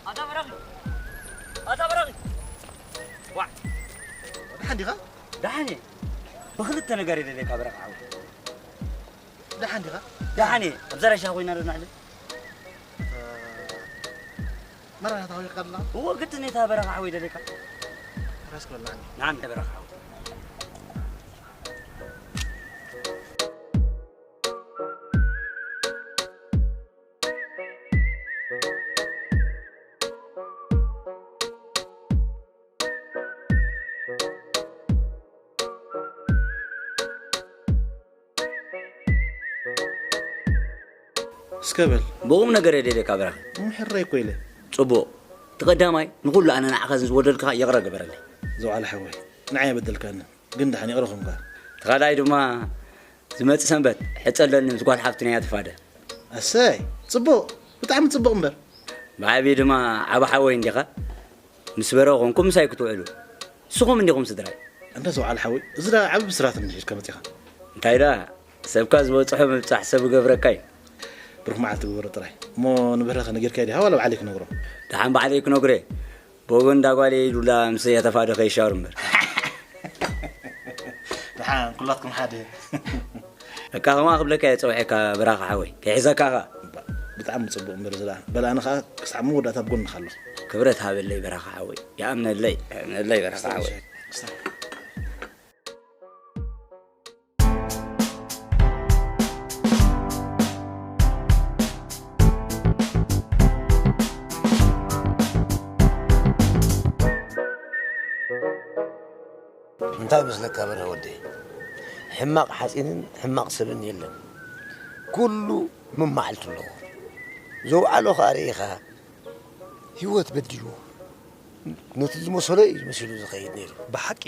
ኣታ በራኺ! ኣታ በራኺ! ዋዕ! ደሓን ዲኻ? ደሓን እየ። ብኽልተ ነገር እየ ደልየካ በራኺ ሓወይ። ደሓን ዲኻ? ደሓን እየ። ኣብዛ ራሻ ኮይና ዶ ንዕሊ? መራሕታ ተዋዊቕካ ኣለኻ? እወ፣ ግድን እየ፣ እታ በራኺ ሓወይ ደልየካ። ራስ ክበላዕኒ። ንዓም በራኺ ሓወይ። እስከ በል። ብቑም ነገር እየ ደልየካ በራኺ። ምሕራይ እኮ ኢለ። ጽቡቕ። እቲ ቀዳማይ ንኹሉ ኣነ ንዓኻ ዝወደድካ ይቕረ ግበረለይ። ዘውዓለ ሓወይ፣ ንዓይ ኣይበደልካንን፣ ግን ደሓን ይቕረ ኹንካ። እቲ ካልኣይ ድማ ዝመጽእ ሰንበት ሕጸለኒ ምስ ጓል ሓፍቲ ናይ ኣተፋደ። ኣሰይ፣ ጽቡቕ፣ ብጣዕሚ ጽቡቕ እምበር። ብዓብዪ ድማ ዓቢ ሓወይ እንዲኻ። ምስ በረ ኮንኩም ምሳይ ክትውዕሉ። ንስኹም እንዲኹም ስድራይ። እንዳ ዘውዓለ ሓወይ፣ እዚ ደኣ ዓቢ ብስራት እንዲሒዝካ መጺኻ። እንታይ ደኣ፣ ሰብካ ዝበጽሖ ምብጻሕ ሰብ ይገብረካ እዩ። ብሩኽ መዓልቲ ግበሮ ጥራይ። እሞ ንበረኸ ነጊርካዮ ዲኻ ዋላ ባዕለይ ክነግሮ? ደሓን ባዕለይ ክነግሮ እየ። ብወገን እንዳ ጓለይ ዱላ ምስ ኣተፋደ ከይሻሩ እምበር። ደሓን ኩላትኩም ሓደ። በቃ ከማ ክብለካ እየ ጸውዔካ በራኺ ሓወይ። ከይሕዘካ ኸኣ። እባ፣ ብጣዕሚ ጽቡቕ እምበር እዚ ደኣ። በል ኣነ ኸኣ ክሳዕ መወዳእታ ኣብ ጎንኻ ኣለኹ። ክብረት ሃበለይ በራኺ ሓወይ። ይኣምነለይ፣ ይኣምነለይ በራኺ ሓወይ። እንታይ መስለካ በርሀ ወደይ? ሕማቕ ሓጺንን ሕማቕ ሰብን የለን። ኩሉ መማዕልቱ ኣለዎ። ዘውዓሎ ኸኣ ርኢኻ ህይወት በዲልዎ። ነቲ ዝመሰሎ እዩ መሲሉ ዝኸይድ ነይሩ። ብሓቂ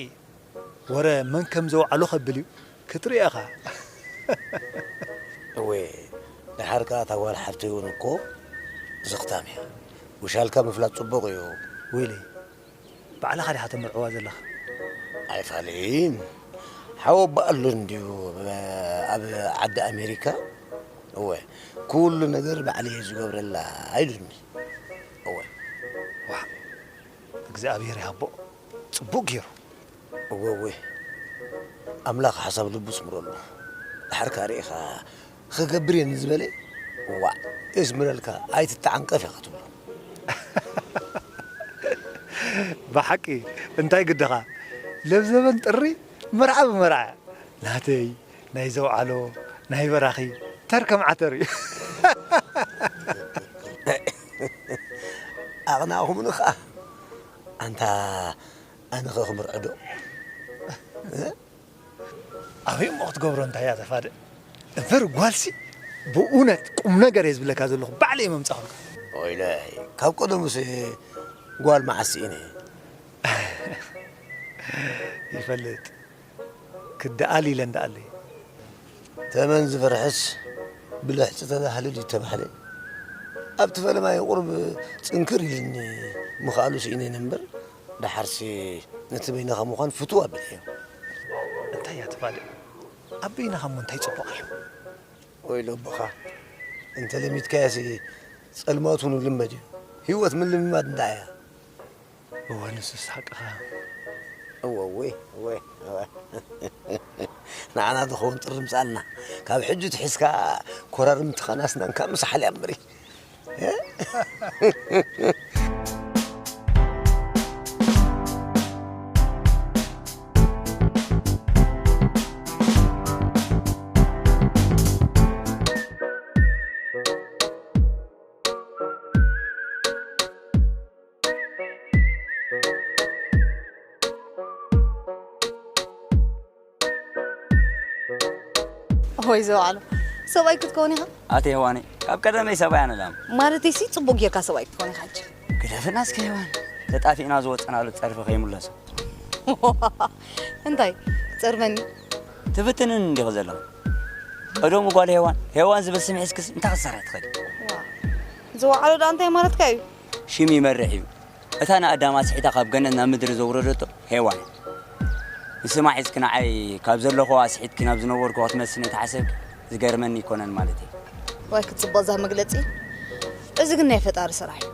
ወረ መን ከም ዘውዓሎ ከብል እዩ ክትርኢ ኢኻ። እወ፣ ደሓር ከኣ እታ ጓል ሓፍተይ እውን እኮ ስኽታም እያ። ውሻልካ ምፍላጥ ጽቡቕ እዩ። ወይለይ፣ ባዕልኻ ዲኻ ተመርዕዋ ዘለኻ? ኣይፋለይን። ሓወቦኣ ኣሎ እንድዩ ኣብ ዓዲ ኣሜሪካ። እወ፣ ኩሉ ነገር ባዕለይ እየ ዝገብረላ ኢሉኒ። እወ። ዋእ፣ እግዚኣብሔር ይሃቦ። ጽቡቕ ገይሩ። እወ፣ እወ። ኣምላኽ ሓሳብ ልቡ ስምረሉ። ድሓር ከኣ ርኢኻ ክገብር እየ ንዝበለ፣ ዋእ፣ የስምረልካ፣ ኣይትተዓንቀፍ ኢኻ ትብሎ። ብሓቂ፣ እንታይ ግድኻ? ለብዘበን ጥሪ መርዓ ብመርዓ። ናተይ፣ ናይ ዘውዓሎ፣ ናይ በራኺ፣ ተር ከም ዓተር እዩ። ኣቕናእኹምኒ ኸኣ። ኣንታ ኣነ ኸ ክምርዖ ዶ? እ? ኣበይ እሞ ክትገብሮ እንታይ እያ ተፋደ? እምበር ጓልሲ ብእውነት ቁም ነገር እየ ዝብለካ ዘለኹ፣ ባዕለይ እየ መምጻኹልካ። ወይለይ፣ ካብ ቀደሙስ ጓል መዓስ ስኢነ? ይፈልጥ። ክደኣል ኢለ እንዳኣለይ። ተመን ዝፈርሕስ ብልሕጺ ተባህለ ድዩ ተባህለ? ኣብቲ ፈለማይ ቁሩብ ጽንክር ኢልኒ ምኽኣሉ ስኢነ እምበር፣ ደሓርሲ ነቲ በይንኻ ምዃን ፍቱው ኣቢለዮ። እንታይ እያ ትፋድእ? ኣብ በይንኻ እሞ እንታይ ጽቡቕ ኣሎ? ወይ ለቦኻ፣ እንተ ለሚድካያሲ ጸልማቱ ንልመድ እዩ። ህይወት ምልምማድ እንዳ እያ። እወ፣ ንሱስ ሓቅኻ። እወ፣ እወ፣ እወ፣ እወ። ንዓና ዝኸውን ጥሪ ምጻልና። ካብ ሕጂ ትሒዝካ ኮራርምትኻን ኣስናንካን ምሳሓል እያ እምበሪ። ሆይ ዘውዓሎ፣ ሰብኣይ ክትከውን ኢኻ? ኣቲ ሄዋነይ፣ ካብ ቀደመይ ሰብኣይ ኣነ ላም። ማለተይሲ፣ ጽቡቕ ጌርካ ሰብኣይ ክትከውን ኢኻ ሕጂ። ግደፍና እስከ ሄዋን፣ ተጣፊእና ዝወጸናሉ ጸርፊ ከይምለሶ። እንታይ፣ ትጸርፈኒ? ትፍትንኒ እንዲኺ ዘለኺ። ቀደሙ ጓል ሄዋን፣ ሄዋን ዝብል ስም ሒዝክስ እንታይ ክትሰርሒ ትኽእሊ? ዋ፣ ዘውዓሎ ደኣ እንታይ ማለትካ እዩ? ሽም ይመርሕ እዩ። እታ ንኣዳም ኣስሒታ ካብ ገነት ናብ ምድሪ ዘውረደቶ ሄዋን። ንስማ ሒዝኪ ንዓይ ካብ ዘለኹ ኣስሒትኪ ናብ ዝነበርኩ ክትመልስኒ ተሓሰብኪ ዝገርመኒ ኣይኮነን ማለተይ። ዋይ ክትጽብቕ እዛ መግለጺ። እዚ ግን ናይ ፈጣሪ ስራሕ እዩ።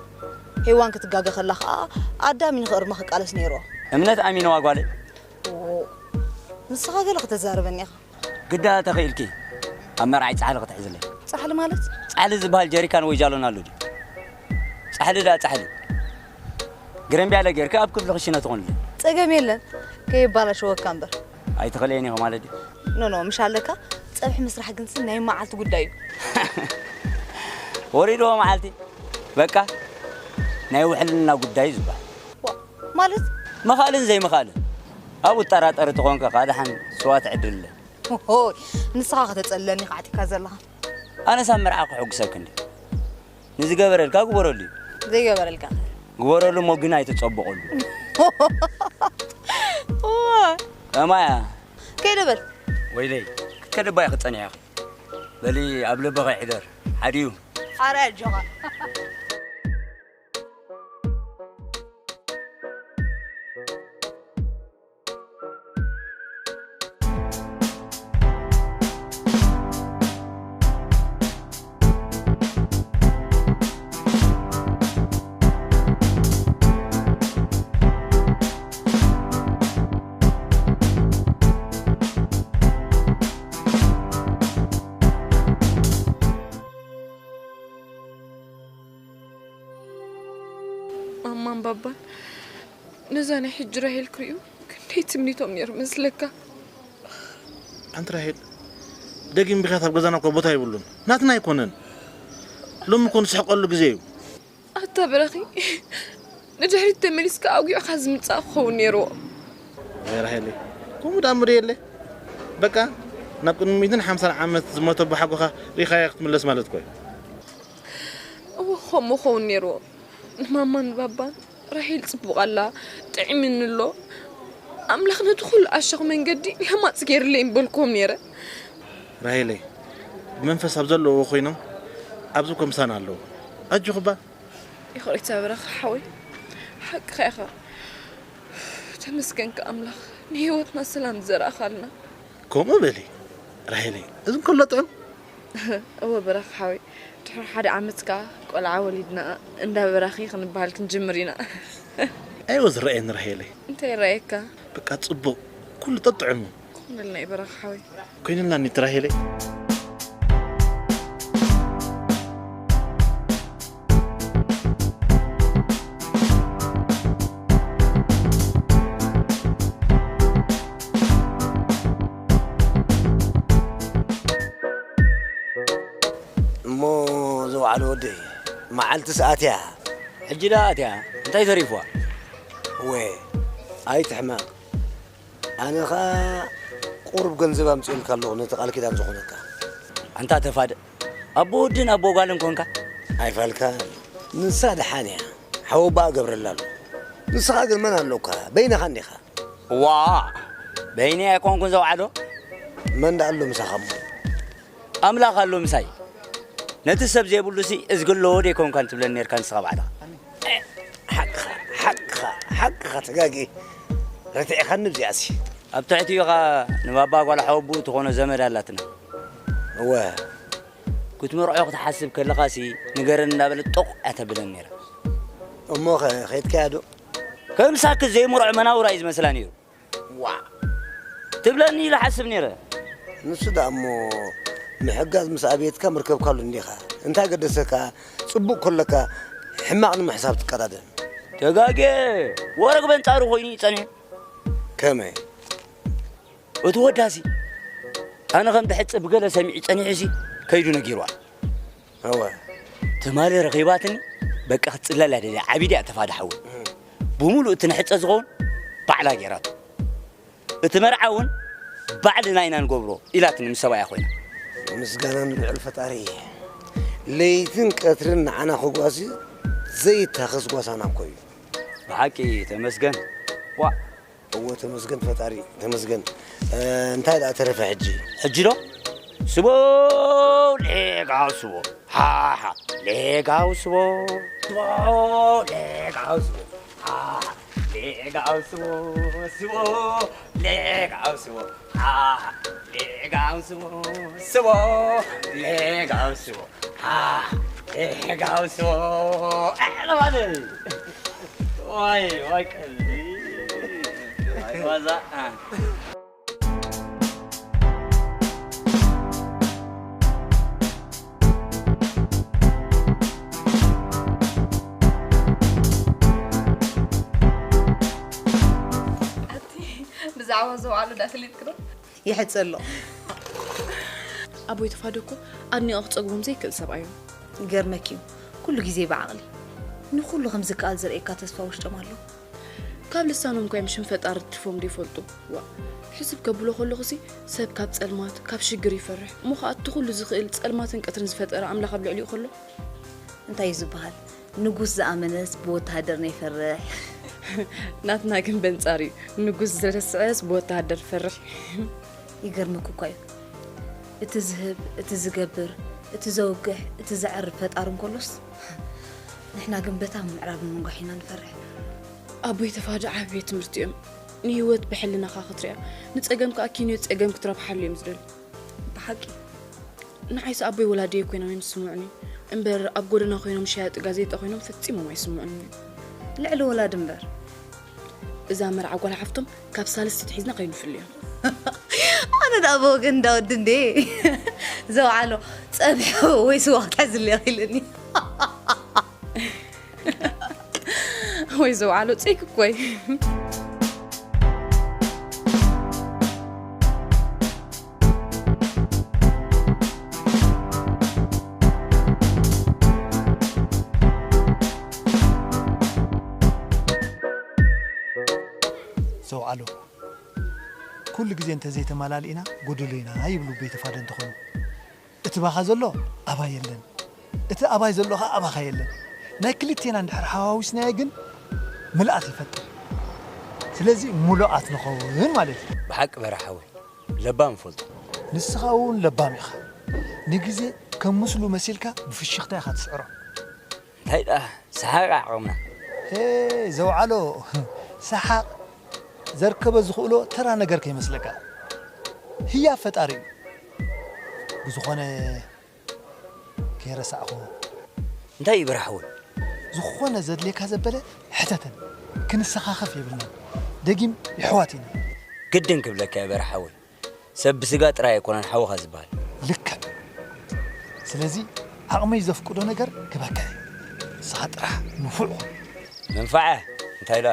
ሄዋን ክትጋገ ከላ ኸኣ ኣዳም እዩ ንኽእርማ ክቃለስ ነይርዎ። እምነት ኣሚንዋ ጓለይ። ንስኻ ገለ ከተዛርበኒ ኢኻ። ግዳ ተኽኢልኪ ኣብ መርዓይ ጻሕሊ ክትሕዝለይ። ጻሕሊ ማለት? ጻሕሊ ዝበሃል ጀሪካን ወይ ጃሎን ኣሎ ድዩ? ጻሕሊ ደኣ ጻሕሊ። ግረምቢያለ ጌርኪ ኣብ ክፍሊ ክሽነ ትኾንለ። ጸገም የለን። ከየባላሸወካ እምበር። ኣይትኽእልየን ኢኺ ማለት ድዩ? ኖ፣ ኖ፣ ምሽ ኣለካ። ጸብሒ ምስራሕ ግንሲ ናይ መዓልቲ ጉዳይ እዩ። ወሪድዎ መዓልቲ። በቃ፣ ናይ ውሕልና ጉዳይ እዩ ዝበሃል። ዋ፣ ማለት? ምኽኣልን ዘይምኽኣልን። ኣብኡ ትጠራጠሪ ተኾንካ፣ ካድሓን ስዋ ትዕድልለ። ሆይ፣ ንስኻ ከተጸልለኒ ኢኻ ዓቲካ ዘለኻ። ኣነስ ኣብ መርዓ ክሕጉሰኪ እንዲ። ንዝገበረልካ ግበረሉ እዩ። ዘይገበረልካ? ግበረሉ እሞ ግን ኣይትጸብቐሉ። ዋ። ከማያ። ከይደ በል። ወይለይ፣ ክትከዲ እባ ኢኺ ጸኒሕኺ። በሊ ኣብ ልብኺ ይሕደር። ሓዲኡ። ኣረ ኣጆኻ። ማማን ባባን ነዛ ናይ ሕጂ ራሄል ክርእዩ ክንደይ ትምኒቶም ነይሩ መስለካ? ኣንቲ ራሄል፣ ደጊም ብኽያት ኣብ ገዛና እኮ ቦታ የብሉን። ናትና ኣይኮነን። ሎሚ እኮ ንስሕቀሉ ግዜ እዩ። ኣታ ብራኺ፣ ንድሕሪት ተመሊስካ ኣጉዕኻ ዝምጻእ ክኸውን ነይርዎ። ኣይ ራሄለይ፣ ከምኡ ደኣ እምበር የለ። በቃ፣ ናብ ቅድሚ ሚእትን ሓምሳን ዓመት ዝሞተ ኣቦሓጎኻ ሪኻያ ክትምለስ ማለት እኮ እዩ። እወ፣ ከምኡ ክኸውን ነይርዎ። ንማማን ንባባን ራሄል ጽቡቕ ኣላ፣ ጥዒምኒ ኣሎ። ኣምላኽ ነቲ ኩሉ ኣሻኽ መንገዲ ለማጽ ገይርለይ ምበልክዎም ነይረ። ራሄለይ፣ ብመንፈስ ኣብ ዘለውዎ ኮይኖም ኣብዚ እኮ ምሳና ኣለዉ። ኣጆኺ እባ። ይቕሬታ ብራኺ ሓወይ፣ ሓቅኻ ኢኻ። ተመስገንካ ኣምላኽ፣ ንህይወትና ሰላም ዘርኣኻልና። ከምኡ በሊ ራሄለይ፣ እዚ እንከሎ ጥዑም። እወ ብራኺ ሓወይ፣ ድሕሪ ሓደ ዓመት ከኣ ቆልዓ ወሊድና እንዳ ብራኺ ክንበሃል ክንጅምር ኢና። ኣይወ ዝረኣየኒ ራሄለይ። እንታይ ይረኣየካ? በቃ ጽቡቕ፣ ኩሉ ጠጥዕሙ። ኮይኑልና እዩ ብራኺ ሓወይ። ኮይኑልና ኒት ራሄለይ። እሞ ዘውዓለ ወደይ፣ መዓልቲ ሰኣት እያ። ሕጂ ደኣ ኣትያ፣ እንታይ ተሪፍዋ? ወ፣ ኣይትሕመቕ። ኣነ ኸኣ ቁሩብ ገንዘብ ኣምጽኤልካ ኣለኹ፣ ነቲ ቃል ኪዳን ዝኾነካ። ኣንታ ተፋደ፣ ኣቦ ወድን ኣቦ ጓልን ኮንካ? ኣይፋልካን። ንሳ ደሓን እያ። ሓወቦኣ እገብረላ ኣለኹ። ንስኻ ግን መን ኣሎካ? በይንኻ እንዲኻ። ዋእ! በይነይ ኣይኮንኩን ዘውዓሎ። መን ደኣ ኣሎ ምሳኻ እሞ? ኣምላኽ ኣሎ ምሳይ። ነቲ ሰብ ዘይብሉሲ እዝጊ ኣለዎ ደይኮንካን ትብለኒ ኔርካ ንስኻ ባዕልኻ። ሓቅኻ፣ ሓቅኻ፣ ሓቅኻ ተጋጊ። ረቲዕኻኒ ብዚኣሲ። ኣብ ትሕቲኡ ኸኣ ንባባ ጓል ሓወቦኡ ትኾኖ ዘመድ ኣላትና። እወ። ክትምርዖ ክትሓስብ ከለኻሲ ንገረኒ እንዳበለት ጦቕ እያ ተብለኒ ኔራ። እሞኸ ኸይድካያ ዶ? ከምሳኪ ዘይምርዖ መናውራ እዩ ዝመስላ ነይሩ። ዋእ! ትብለኒ ኢለ ሓስብ ነይረ። ንሱ ደኣ እሞ ምሕጋዝ ምስ ኣብየትካ ምርከብካሉ እንዲኻ። እንታይ ገደሰካ? ጽቡቕ ከለካ ሕማቕ ንምሕሳብ ትቀዳደም። ተጋግየ። ወረግ በንጻሩ ኮይኑ እዩ ጸኒሑ። ከመይ? እቲ ወዳሲ ኣነ ከም ትሕጽብ ገለ ሰሚዑ ጸኒሑሲ ከይዱ ነጊርዋ። እወ። ትማሊ ረኺባትኒ፣ በቃ ክትጽለል እያ ደልያ፣ ዓቢዳ እያ ተፋዳ ሓወይ። እም። ብምሉእ እቲ ንሕጸ ዝኸውን ባዕላ ገይራቶ። እቲ መርዓ እውን ባዕልና ኢና ንገብሮ ኢላትኒ ምስ ሰብኣያ ኮይና። ምስጋና ንልዑል ፈጣሪ። ለይትን ቀትርን ንዓና ክጓሲ ዘይታኸስ ጓሳና እኮ እዩ። ብሓቂ ተመስገን። ዋ። እወ፣ ተመስገን ፈጣሪ፣ ተመስገን። እ፣ እንታይ ደኣ ተረፈ ሕጂ? ሕጂ ዶ? ስቦ፣ ሌጋው ስቦ። ሃሃ፣ ሌጋው ስቦ። ስቦ፣ ሌጋው ስቦ። ሃሃ፣ ሌጋው ስቦ። ስቦ፣ ሌጋው ስቦ። ሃሃ፣ ሌጋው ስቦ። ስቦ፣ ሌጋው ስቦ። ሃሃ፣ ጋውሶ ኣዕለባለ ዋይ ዋይ ቀልዲ ዋይ ዋዛ ብዛዕባ ዘውዓሉ ዳ ፈሊጥክዶ? ይሕጸሎ። ኣቦይ ተፋዶ እኮ ኣድኒቑ ክጸግቦም ዘይክእል ሰብኣይ እዩ። ይገርመኪ እዩ ኩሉ ግዜ ብዓቕሊ ንኹሉ ከም ዝከኣል ዘርእየካ ተስፋ ውሽጦም ኣሎ። ካብ ልሳኖም እኳ እዮም ሽም ፈጣሪ ትርፎም ዶ ይፈልጡ? ዋእ ሕስብ ከብሎ ከለኹሲ ሰብ ካብ ጸልማት ካብ ሽግር ይፈርሕ እሞ ኸኣ እቲ ኹሉ ዝኽእል ጸልማትን ቀትርን ዝፈጠረ ኣምላኽ ኣብ ልዕሊኡ ከሎ እንታይ እዩ ዝበሃል? ንጉስ ዝኣመነስ ብወተሃደር ነይፈርሕ። ናትና ግን በንጻር እዩ። ንጉስ ዝረስዐስ ብወተሃደር ፈርሕ። ይገርመኪ እኳ እዩ። እቲ ዝህብ፣ እቲ ዝገብር፣ እቲ ዘውግሕ፣ እቲ ዘዕርብ ፈጣሪ እንከሎስ ንሕና ግን በታ ምዕራብን ምንጓሕ ኢና ንፈርሕ። ኣቦይ ተፋዶ ዓቢ ቤት ትምህርቲ እዮም። ንህይወት ብሕልናኻ ክትሪኣ፣ ንጸገም ከኣ ኪንዮ ጸገም ክትረብሓሉ እዮም ዝደልዩ። ብሓቂ ንዓይሲ ኣቦይ ወላዲየይ ኮይኖም እዮም ዝስምዑኒ እምበር ኣብ ጎደና ኮይኖም ሸያጢ ጋዜጣ ኮይኖም ፈጺሞም ኣይስምዑንን እዮም። ልዕሊ ወላዲ እምበር። እዛ መርዓ ጓል ሓፍቶም ካብ ሳልስቲ ትሒዝና ከይንፍልዮም። ኣነ ደኣ ብወገን እንዳ ወዲ እንድየ ዘውዓሎ ጸብሒ ወይ ስዋ ክትሕዝለይ ኢሉኒ። ወይ ዘውዓሎ ጸይክ እኮይ። ዘውዓሎ ኩሉ ግዜ እንተዘይተመላሊእና ጎደሎ ኢና ይብሉ ቤተፋደ እንተኾኑ እቲ ባኻ ዘሎ ኣባይ የለን እቲ ኣባይ ዘሎ ኸዓ ኣባኻ የለን ናይ ክልቴና እንድሕር ሓዋዊስናዮ ግን ምልኣት ይፈጥር ስለዚ ሙሉኣት ንኸውን ማለት እዩ ብሓቂ በራሕ ሓወይ ለባም እፈልጦ ንስኻ እውን ለባም ኢኻ ንግዜ ከም ምስሉ መሲልካ ብፍሽኽታ ኢኻ ትስዕሮ እንታይ ደኣ ሰሓቕ ዓቕምና ዘውዓሎ ሰሓቕ ዘርከበ ዝኽእሎ ተራ ነገር ከይመስለካ ህያብ ፈጣሪ እዩ ብዝኾነ ከይረሳዕኽዎ እንታይ እዩ በርሓወይ ዝኾነ ዘድልየካ ዘበለ ሕተተን ክንሰኻኸፍ የብልናን ደጊም የሕዋት ኢና ግድን ክብለካ እየ በርሓወይ ሰብ ብስጋ ጥራይ ኣይኮነን ሓውኻ ዝበሃል። ልክዕ። ስለዚ ዓቕመይ ዘፍቅዶ ነገር ክበካ እየ። ንስኻ ጥራሕ ንፉዕ ኩን። መንፋዓ እንታይ ኢላ?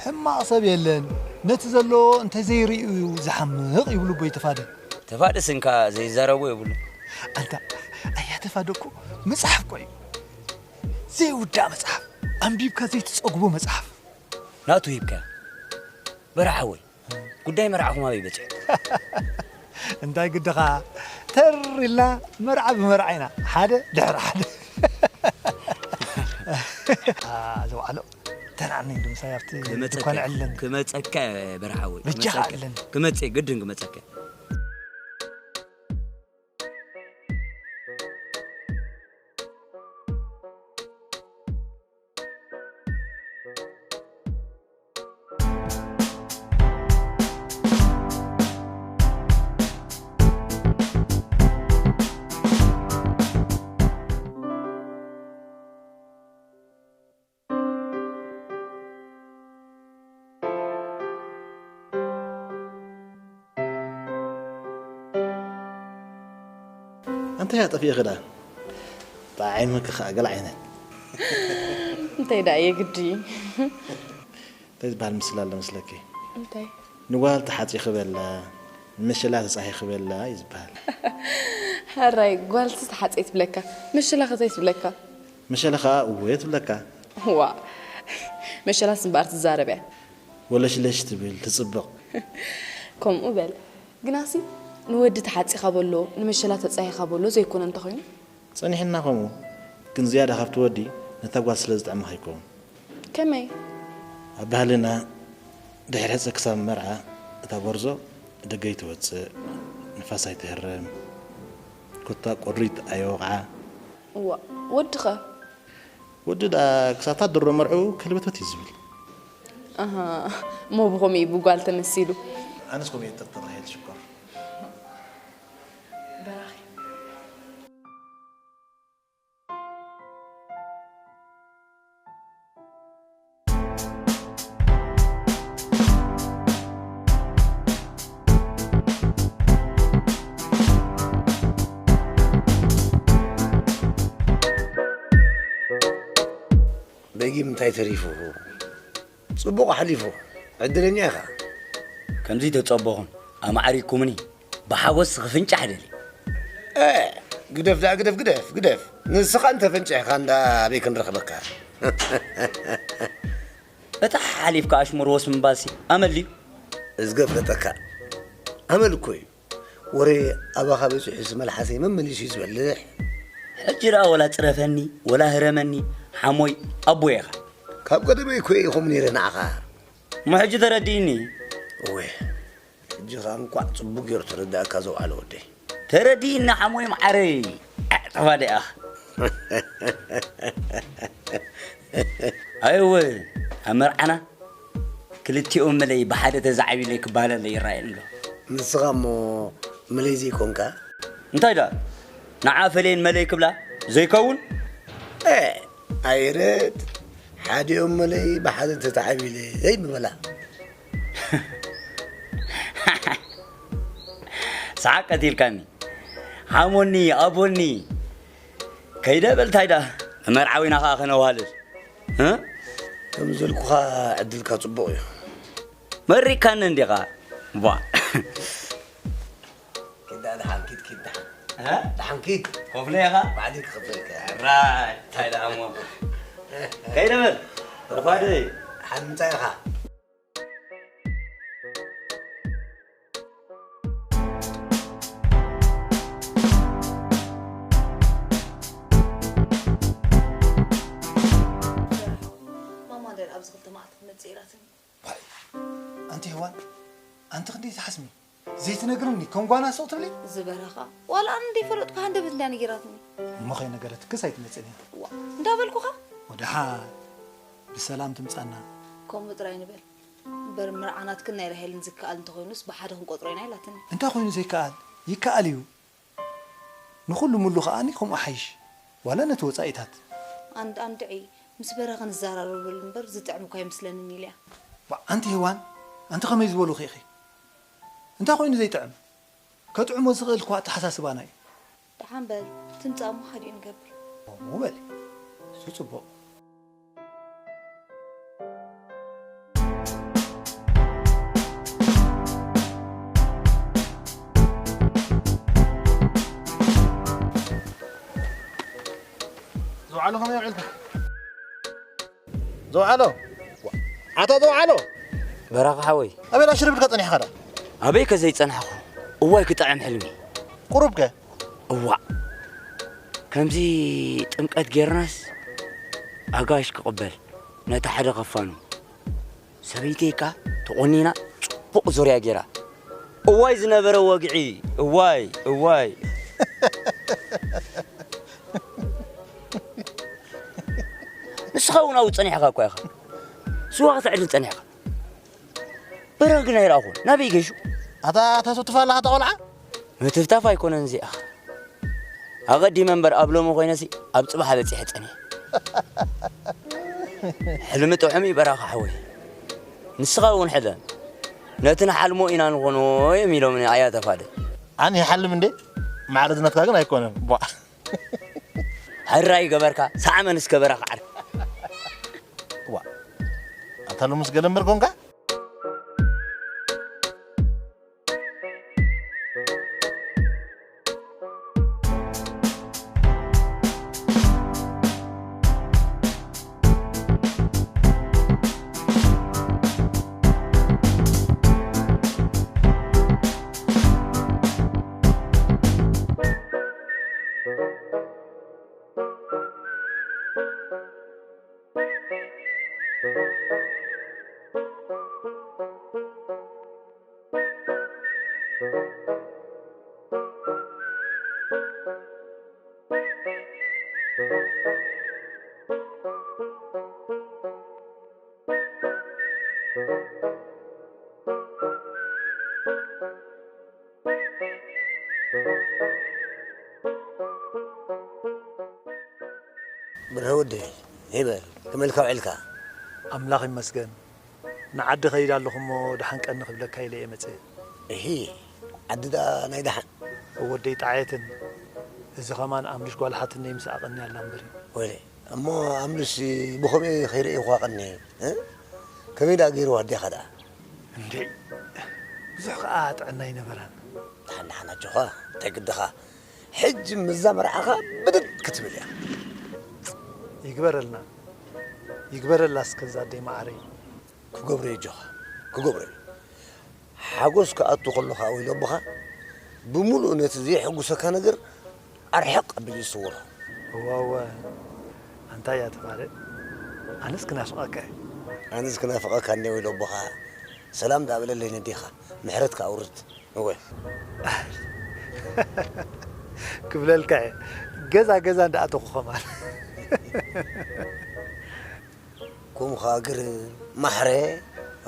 ሕማቕ ሰብ የለን። ነቲ ዘለዎ እንተዘይርእዩ እዩ ዝሓምቕ ይብሉ ኣቦይ ተፋደ። ተፋደ ስንካ ዘይዛረቦ የብሉን። ኣንታ ኣያ ተፋደ እኮ መጽሓፍ እኮ እዩ። ዘይውዳእ መጽሓፍ። ኣንቢብካ ዘይትጸግቦ መጽሓፍ። ናቱ ሂብካያ። በርሓወይ። ጉዳይ መርዓኹም ኣበይ በፂሑ? እንታይ ግድኻ ተር ኢልና መርዓ ብመርዓ ኢና ሓደ ድሕሪ ሓደ ዘውዓሎ ተናዕኒ ዶ ምሳይ ኣብቲ ድኳን ዕለን ክመፀካ በርሓወይ በጃኻ ዕለን ክመፀ ግድን ክመፀካ ኣንታይ ኣጠፊእኺ ደኣ? ጠዓይምኪ ከኣ ገለ ዓይነት። እንታይ ደኣ የግዲ እዩ። እንታይ ዝበሃል ምስላ ኣሎ መስለኪ? እንታይ? ንጓል ተሓጺኺ በላ፣ ንመሸላ ተጻሂኺ በላ እዩ ዝበሃል። ሕራይ ጓልሲ ተሓጽየ ትብለካ፣ መሸላ ከ ታይ ትብለካ? መሸላ ከኣ እወ ትብለካ። ዋእ መሸላስ እምበኣር ትዛረብ እያ። ወለሽለሽ ትብል፣ ትጽብቕ። ከምኡ በል። ግናሲ ንወዲ ተሓጺኻ በሎ፣ ንመሸላ ተጻሂኻ በሎ ዘይኮነ እንተኾይኑ? ጸኒሕና ከምኡ፣ ግን ዝያዳ ካብቲ ወዲ ነታ ጓል ስለ ዝጥዕማ ከይከውን። ከመይ? ኣብ ባህልና ድሕሪ ሕጸ ክሳብ መርዓ እታ ጎርዞ ደገ ኣይትወጽእ፣ ንፋስ ኣይትህረም፣ ኮታ ቁሪት ኣየወቕዓ። እዋእ፣ ወዲ ኸ? ወዲ ደኣ ክሳብ እታ ድሮ መርዕኡ ከልበትበት እዩ ዝብል። ኣሃ፣ እሞ ብኸምኡ እዩ ብጓል ተመሲሉ። ኣነስ ከምኡ እየ ጥርጥር ራሄል ሽኮር። በራኺ። ደጊም እንታይ ተሪፉ? ጽቡቕ ሓሊፉ። ዕድለኛ ኢኻ። ከምዚ ተጸበኹም ኣማዕሪኩምኒ። ብሓጎስ ክፍንጫሕ ደሊ። እ፣ ግደፍ ደኣ፣ ግደፍ፣ ግደፍ፣ ግደፍ። ንስኻ እንተ ፈንጭሕካ እንዳ ኣበይ ክንረኽበካ? እታ ሓሊፍካ ኣሽሙር ወስ ምባልሲ ኣመል ድዩ? እዝገ ፍለጠካ። ኣመል እኮ እዩ። ወረ ኣባኻ በጺሑስ መልሓሰይ መመሊሱ እዩ ዝበልሕ። ሕጂ ደኣ ወላ ጽረፈኒ፣ ወላ ህረመኒ፣ ሓሞይ ኣቦይ ኢኻ። ካብ ቀደመይ እኮ ኢኹም ነይረ ንዓኻ። እሞ ሕጂ ተረዲእኒ። እወ፣ ሕጂ ኸኣ እንቋዕ ጽቡቕ ገይሩ ተረዳእካ ዘውዓለ ወደይ። ተረዲእኒ ሓሞይ መዓረይ። ጠፋ ደኣ። ኣይወ፣ ኣብ መርዓና ክልቲኦም መለይ ብሓደ ተዛዕቢለ ክባለለ ይረኣየኒ ኣሎ። ንስኻ እሞ መለይ ዘይኮንካ? እንታይ ደኣ? ንዓ ፈለየን መለይ ክብላ ዘይከውን? ኤ፣ ኣይረት፣ ሓዲኦም መለይ ብሓደ ተታዓቢለ ዘይምበላ። ሰሓቅ ቀቲልካኒ። ሓሞኒ፣ ኣቦኒ። ከይደ በል እንታይ ደኣ? መርዓዊና ኸኣ ከነዋልድ። እ? ከም ዘልኩኻ ዕድልካ ጽቡቕ እዩ። መሪካኒ እንዲኻ። ቧ። ኪዳ ደሓን ኪድ፣ ኪድ ደሓን። እ? ደሓን ኪድ። ኮፍለ ኢኻ? ባዕለይ ክኸፍለልካ። ራይ፣ እንታይ ደኣ እሞ? ከይደ በል። ተፋደይ። ሓን ምንታይ ኢኻ? ማማ ደር ኣብዚ ክልተ መዓልቲ ክትመጽእ ኢላትኒ። ዋይ፣ ኣንቲ ሄዋን፣ ኣንቲ ክንደይ ትሓስሚ? ዘይትነግርኒ፣ ከም ጓና ስቕ ትብሊ? ዝበረኻ። ዋላ ኣነ እንደይፈለጥኩ ሃንደበት እንድያ ነጊራትኒ። እሞ ከይነገረትክስ ኣይትመጽእን እያ። ዋ፣ እንዳበልኩኻ? ወድሓ ብሰላም ትምጻና። ከምኡ ጥራይ ንበል። እምበር መርዓ ናትክን ናይ ራሄልን ዝከኣል እንተኾይኑስ ብሓደ ክንቆጽሮ ኢና ኢላትኒ። እንታይ ኮይኑ ዘይከኣል? ይከኣል እዩ። ንኹሉ ምሉ ከኣኒ ከምኡ ሓይሽ። ዋላ ነቲ ወጻኢታት። ኣንድ ኣንድዒ ምስ በረኸ ንዘራረበሉ እምበር ዝጥዕም እኳ ኣይመስለንን ኢለያ። ዋ፣ ኣንቲ ሄዋን፣ ኣንቲ ከመይ ዝበሉኺ ኢኺ? እንታይ ኮይኑ ዘይጥዕም? ከጥዕሞ ዝኽእል እኳ ኣተሓሳስባና እዩ። ደሓን በል፣ ትምጻእ እሞ ሓዲኡ ንገብር። ከምኡ በሊ። እሱ ጽቡቕ። ዘውዓሎ ከመይ ውዒልካ? ዘውዓሎ። ኣታ ዘውዓሎ። በራኺ ሓወይ። ኣበይ ዳሽር ብልካ ጸኒሕካ ዳ? ኣበይ ከ ዘይጸናሕኩ? እዋይ ክጥዕም ሕልሚ። ቁሩብ ከ? እዋእ። ከምዚ ጥምቀት ጌርናስ ኣጋይሽ ክቕበል ነቲ ሓደ ከፋኑ። ሰበይተይ ከኣ ተቖኒና ጽቡቕ ዙርያ ጌራ። እዋይ ዝነበረ ወግዒ፣ እዋይ፣ እዋይ። ንስኻ እውን ኣብኡ ጸኒሕካ እኳ ኢኻ። ስዋ ከተዕድል ጸኒሕካ። በረኸ ግን ኣይረኣኹን። ናበይ ገሹ? ኣታ ተስፍትፋ ኣለኻ እታ ቆልዓ? ምትፍታፍ ኣይኮነን እዚኣ። ኣቐዲመ እምበር ኣብ ሎሚ ኮይነሲ ኣብ ጽባሕ በጺሐ ጸኒሐ። ሕልሚ ጥዑም እዩ በራኺ ሓወይ። ንስኻ እውን ሕለም። ነቲ ንሓልሞ ኢና ንኾኖ እዮም ኢሎምኒ ኣያ ተፋደ። ኣነ ይሓልም እንዴ? ማዕረ ዝነትካ ግን ኣይኮነን። ቧ። ሕራይ ገበርካ፣ ሰዓመን እስከ በራኺ ዓርኪ። ዋ። ኣታ ሎምስ ገለ እምበር ኮንካ? ብርሀ ወደይ፣ ሄይ በል፣ ከመይ ኢልካ ውዒልካ? ኣምላኽ ይመስገን። ንዓዲ ከይድ ኣለኹ እሞ ደሓን ቀኒ ክብለካ ኢለ እየ መጽእ። እሂ፣ ዓዲ ደኣ ናይ ደሓን። ወደይ ጣዕየትን፣ እዚ ኸማን ኣምልሽ ጓል ሓትነይ ምስ ኣቐኒ ኣላ እምበር እዩ። ወይለይ፣ እሞ ኣምልሽ ብኸምኡ ከይርእይኹዋ ቀኒ፣ እ? ከመይ ደኣ ገይርዋ ኣዴኻ ደኣ? እንዴ፣ ብዙሕ ከኣ ጥዕና ኣይነበራን። ደሓን ደሓን ኣጆኻ፣ እንታይ ግድኻ? ሕጂ ምስዛ መርዓኻ ብድድ ክትብል እያ። ይግበረልና፣ ይግበረላ እስከ እዛ ኣደይ መዓረይ። ክገብሮ እየ ኣጆኻ፣ ክገብሮ እየ። ሓጎስ ክኣቱ ከሎ ኸኣ ወይለቦኻ ብምሉእ ነቲ ዘየሐጉሰካ ነገር ኣርሕቕ ኣቢሉ ይስውሮ። እወ፣ እወ። ኣንታ እያ ተፋደ። ኣነስ ክናፍቐካ እየ። ኣነስ ክናፍቐካ እኒአ ወይለቦኻ። ሰላም ደኣ በለለይ ነዴኻ። ምሕረት ከኣ ኣውርድ። እወ። ክብለልካ እየ። ገዛ ገዛ እንዳኣተኹ ኸማን። ከምኡ ኸኣ ግርም ማሕረ።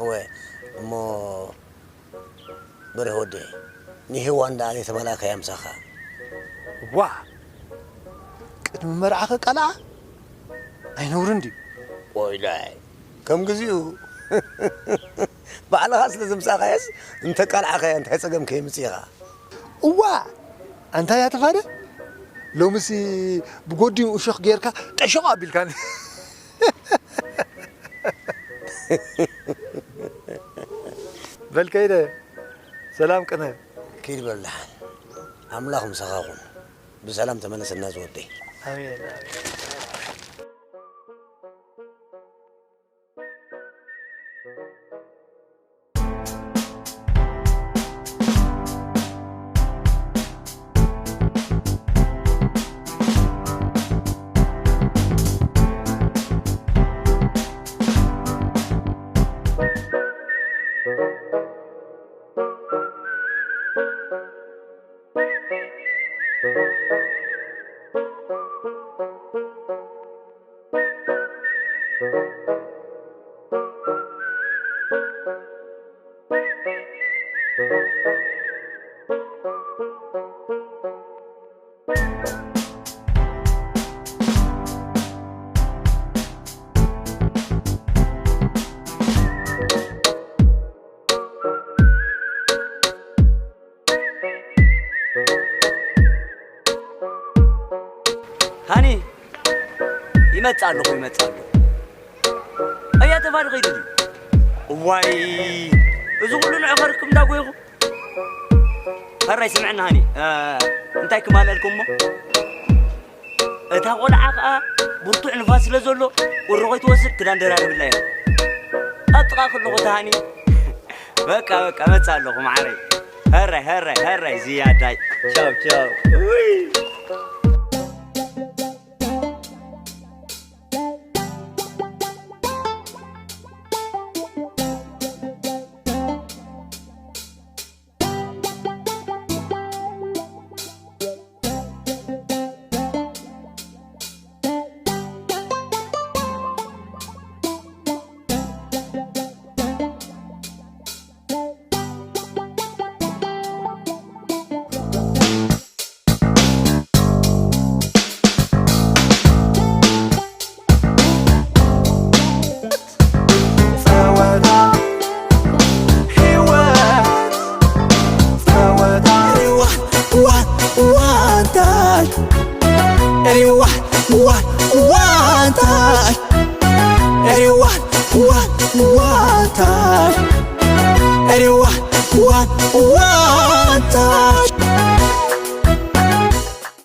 እወ። እሞ በርሀ ወደይ፣ ንሄዋን ደኣ ዘይተመላእካያ ምሳኻ። ዋእ! ቅድሚ መርዓ ክቃልዓ? ኣይነውርን ድዩ? ወይላይ፣ ከም ግዚኡ። ባዕልኻ ስለ ዘምጻእካያስ እንተቃልዓኻያ እንታይ ጸገም ከየምጽእ ኢኻ? እዋእ! ኣንታ እያ ተፋደ? ሎምሲ ብጎዲኑ እሾኽ ጌርካ ጠሸቕ ኣቢልካኒ። በል ከይደ፣ ሰላም ቅነ። ኪድ በል ደሓን። ኣምላኽ ምሳኻ ኹን። ብሰላም ተመለሰና ዝወደይ። ኣሜን፣ ኣሜን። ሃኒ፣ ይመጽእ ኣለኹ፣ ይመጽእ ኣለኹ። ኣያ ተፋዲ ከይዱ ድዩ? እዋይ፣ እዚ ኩሉ ንዕኸርክም እንዳ ጎይኹ። ሕራይ ስምዕና ሃኒ፣ እ፣ እንታይ ክማለልኩም እሞ? እታ ቆልዓ ከኣ ብርቱዕ ንፋስ ስለ ዘሎ፣ ቁሪ ከይትወስድ ክዳን ደራርብላ እያ። ኣብ ጥቓ ከለኹ እታ ሃኒ፣ በቃ፣ በቃ፣ መጽእ ኣለኹ መዓረይ። ሕራይ፣ ሕራይ፣ ሕራይ ዝያዳይ። ቻው፣ ቻው። ውይ። ጸወታ ህይወት፣ ጸወታ ሪዋ፣ ዋ፣ ዋንታ፣ ሪዋ፣ ዋ፣ ዋንታ፣ ሪዋ፣ ዋ፣ ዋንታ፣ ሪዋ፣ ዋ፣ ዋንታ።